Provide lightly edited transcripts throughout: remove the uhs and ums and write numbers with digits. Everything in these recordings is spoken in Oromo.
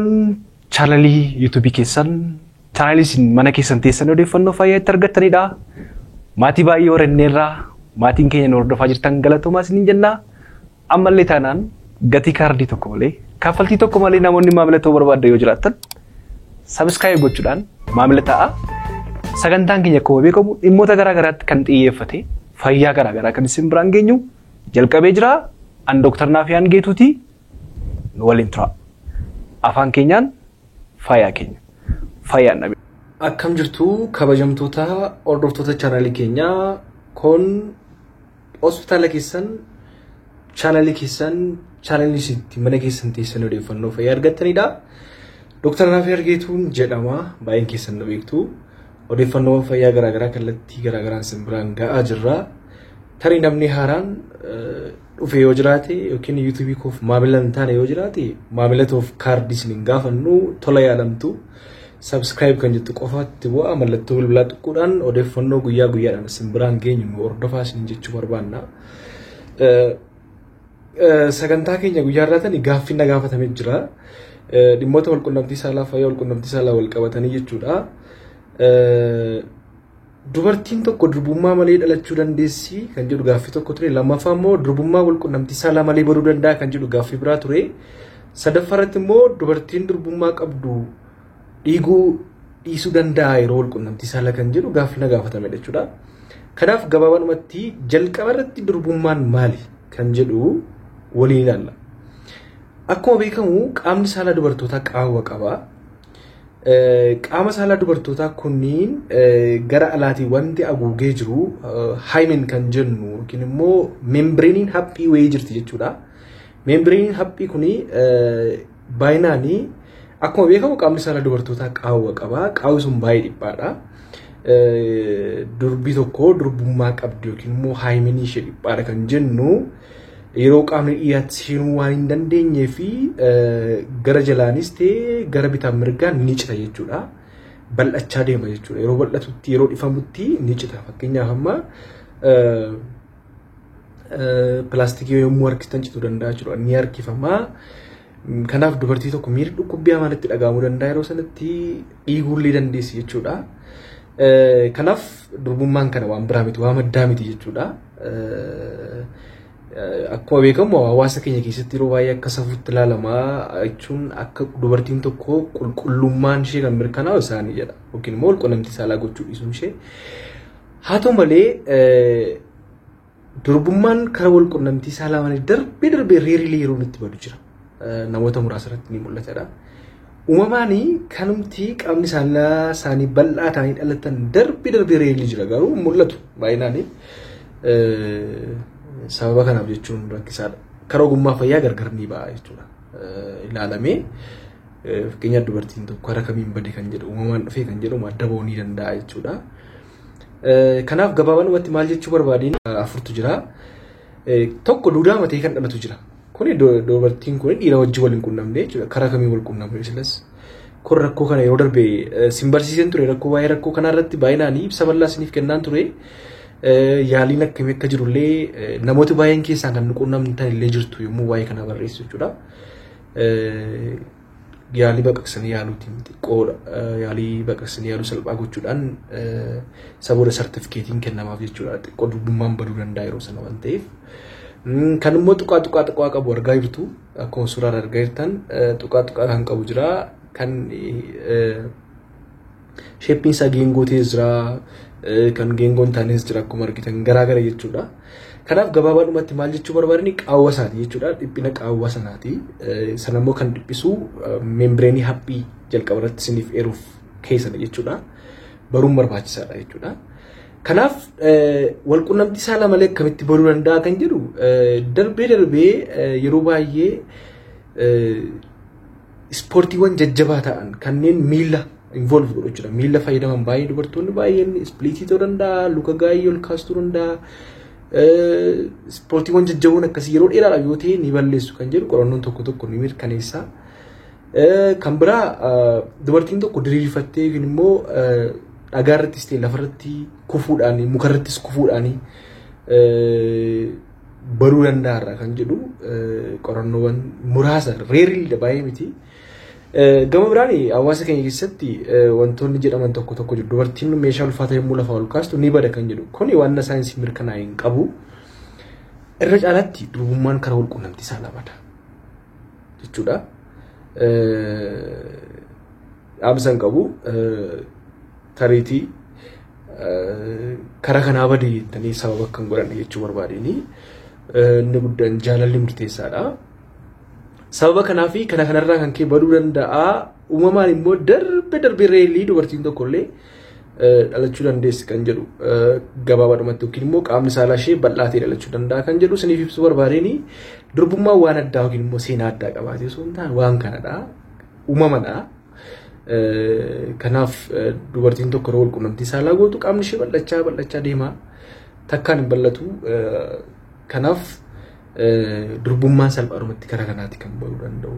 Kun chaanalii yuutuubii keessan, chaanalii isin mana keessan teessan odeeffannoo fayyaa itti argattanidha. Maatii baay'ee horanneerraa, maatiin keenya nu hordofaa jirtan galatoomaa isiniin jenna. Ammallee taanaan gatii kaardii tokko malee, kaffaltii tokko malee namoonni maamila ta'uu barbaaddan yoo jiraattan subscribe gochuudhaan maamila ta'a. Sagantaan keenya akkuma beekamu dhimmoota garaa garaatti kan xiyyeeffate fayyaa garaa garaa kan isin biraan geenyu jalqabee jira. An Dooktar Naafiyaan Geetuuti, nu waliin tura. Afaan keenyaan fayyaa keenya. Fayyaan dhabe. Akkam jirtu kabajamtoota hordoftoota chaanalii keenyaa? Kun hospitaala keessan, chaanalii keessan, chaanalii isitti mana keessan teessan odeeffannoo fayyaa argattanidha. Dooktar Naafiyaan Geetuun jedhama. Baay'een keessan nu beektu. Odeeffannoo fayyaa garaagaraa kallattii garaagaraan isin biraan ga'aa jirra. Tarii namni haaraan dhufe yoo jiraate yookiin yuutuubii koof maamila hin taane yoo jiraate, maamila ta'uuf kaardii isin hin gaafannu, tola yaalamtu. Subscribe kan jettu qofaatti bu'aa, mallattoo bilbilaa xiqqoodhaan odeeffannoo guyyaa guyyaadhaan isin biraan geenyu nu hordofaa isin jechuu barbaanna. Sagantaa keenya guyyaa irraa gaaffii na gaafatamee jira. Dhimmoota walqunnamtii saalaa, fayyaa walqunnamtii saalaa wal qabatanii jechuudha. Dubartiin tokko durbummaa malee dhalachuu dandeessi kan jedhu gaaffii tokko ture. Lammaffaa immoo durbummaa walqunnamtii saalaa malee baduu danda'a kan jedhu gaaffii biraa ture. Sadaffaa irratti immoo dubartiin durbummaa qabdu dhiiguu dhiisuu danda'a yeroo walqunnamtii saalaa kan jedhu gaaffii na gaafatame jechuudha. Kanaaf gabaabumatti jalqaba irratti durbummaan maali kan jedhu waliin ilaalla. Akkuma beekamu qaamni saalaa dubartootaa qaawwa qaba. Qaama saalaa dubartootaa kunniin gara alaatiin wanti haguugee jiru hymen kan jennu yookiin immoo membireeniin haphii wayii jirti jechuudha. Membireeniin haphii kuni baay'inaan akkuma beekamu qaamni saalaa dubartootaa qaawwa qaba. Qaawwi sun baay'ee dhiphaadha. Durbi tokko durbummaa qabdi yookiin immoo hymenii ishee dhiphaadha kan jennu yeroo qaamni dhiiraatti seenuu waan hin dandeenyee fi gara jalaanis ta'e gara bitaan mirgaan ni cita jechuudha. Bal'achaa deema jechuudha. Yeroo bal'atutti, yeroo dhifamutti ni cita. Fakkeenyaaf amma pilaastikii yommuu harkistan cituu danda'a jechuudha. Ni harkifama. Kanaaf dubartii tokko miirri dhukkubbii hamaan itti dhaga'amuu danda'a, yeroo sanatti dhiiguullee dandeessi jechuudha. Kanaaf durbummaan kana waan biraa miti, waan maddaa miti jechuudha. Akkuma beekamu hawaasa keenya keessatti yeroo baay'ee akka safuutti ilaalamaa jechuun akka dubartiin tokko qulqullummaan ishee kan mirkanaa'u isaanii jedha yookiin immoo walqunnamtii saalaa gochuu dhiisuun ishee. Haa ta'u malee durbummaan karaa walqunnamtii saalaa malee darbee darbee rarely yeroo itti badu jira. Namoota muraasa irratti ni mul'atadha. Uumamaan kanumti qaamni isaanii bal'aa ta'anii dhalatan darbee darbee rarely jira, garuu mul'atu baay'inaan. Sababa kanaaf jechuun rakkisaadha. Karaa ogummaa fayyaa gargar ni ba'a jechuudha. Ilaalamee fakkeenyaaf dubartiin tokko karaa kamiin bade kan jedhu, uumamaan dhufee kan jedhu adda ba'uu ni danda'a jechuudha. Kanaaf gabaabumatti maal jechuu barbaadeen, afurtu jira. Tokko duudaa matee kan dhalatu jira. Kuni dubartiin kun dhiira wajjin wal hin qunnamne jechuudha. Karaa kamiin wal qunnamne silas. Kun rakkoo kana yeroo darbe sin barsiiseen ture, rakkoo waa'ee rakkoo kanaa irratti baay'inaan ibsa bal'aa isiniif kennaan ture. Yaaliin akkamii akka jirullee namooti baay'een keessaan kan nu qunnamtan illee jirtu yommuu waa'ee kana barreessu jechuudha. Yaalii baqaqsanii yaaluutiin xiqqoodha. Yaalii baqaqsanii yaaluu salphaa gochuudhaan isa booda sartifikeetiin kennamaaf jechuudha. Xiqqoo durbummaan baduu danda'a yeroo sana waan ta'eef. Kan immoo tuqaa tuqaa tuqaa qabu argaa jirtu. Akkuma suuraan argaa jirtan tuqaa tuqaa kan qabu jira. Kan shapeiin isaa geengoo ta'es jira. Kan geengoo hin taanes jira, akkuma argitan garaagara jechuudha. Kanaaf gabaabaadhumatti maal jechuu barbaadani, qaawwa isaati jechuudha. Dhiphina qaawwa sanaati. Sana immoo kan dhiphisu membreenii haphii jalqaba irratti isiniif eeruuf keessana jechuudha. Baruun barbaachisaadha jechuudha. Kanaaf walqunnamtii saalaa malee akkamitti baruu danda'a kan jedhu, darbee darbee yeroo baay'ee ispoortiiwwan jajjabaa ta'an kanneen miila involve godhu jechuudha. Miila fayyadaman baay'ee, dubartoonni baay'een ispiliitii ta'uu danda'a, luka gaay'ee ol kaastuu danda'a. Ispoortiiwwan jajjaboon akkasii yeroo dheeraadhaaf yoo ta'e ni balleessu kan jedhu qorannoon tokko tokko ni mirkaneessa. Kan biraa dubartiin tokko diriirfattee yookiin immoo dhagaa irrattis ta'e lafarratti kufuudhaan, mukarrattis kufuudhaan baruu danda'arra kan jedhu qorannoowwan muraasa, rarely, baay'ee miti. Gama biraan hawaasa keenya keessatti wantoonni jedhaman tokko tokko jiru. Dubartiin meeshaa ulfaataa yommuu lafaa ol kaastu ni bada kan jedhu. Kuni waan saayinsii mirkanaa'e hin qabu. Irra caalaatti durbummaan karaa walquunnamtii saalaa bada jechuudha. Dhaamsa hin qabu. Tariitii karaa kanaa bade jettanii sababa akka hin godhanne jechuu barbaadeni. Inni guddaan jaalalli murteessaadha. Sababa kanaa fi kana kanarraa kan ka'e baduu danda'a. Uumamaan immoo darbe darbe reelii dubartiin tokkollee dhalachuu dandeessi kan jedhu gabaabaadhumatti yookiin immoo qaamni saalaa ishee bal'aa ta'e dhalachuu danda'a kan jedhu isiniif ibsuu barbaadeni. Durbummaan waan addaa yookiin immoo seenaa addaa qabaatee osoo hin taane waan kanadha. Uumamadha. Kanaaf dubartiin tokko yeroo walquunnamtii saalaa gootu qaamni ishee bal'achaa bal'achaa deema. Takkaan hin bal'atu. Kanaaf durbummaan salphaadhumatti karaa kanaatti kan baruu danda'u.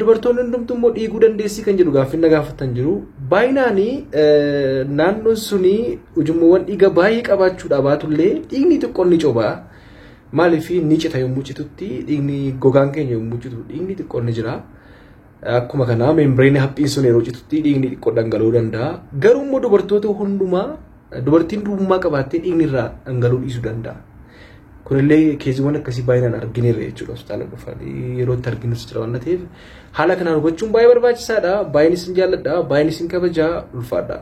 Dubartoonni hundumtuu immoo dhiiguu dandeessi kan jedhu gaaffii na gaafatan jiru. Baay'inaan naannoon suni ujummoowwan dhiiga baay'ee qabaachuudhaa baatullee dhiigni xiqqoon ni cobaa. Maaliif ni cita yommuu citutti dhiigni gogaan keenya yommuu citu dhiigni xiqqoon ni jira. Akkuma kanaa membrane haphiin sun yeroo citutti dhiigni xiqqoo dhangala'uu danda'a. Garuu immoo dubartoota hundumaa dubartiin durbummaa qabaattee dhiigni irraa dhangala'uu dhiisuu danda'a. Kunillee keeziiwwan akkasii baay'inaan argineerra jechuudha hospitaala dhufanii yeroo itti arginus jira waan ta'eef haala kanaan hubachuun baay'ee barbaachisaadha. Baay'een isin jaalladha, baay'een isin kabajaa, ulfaadha.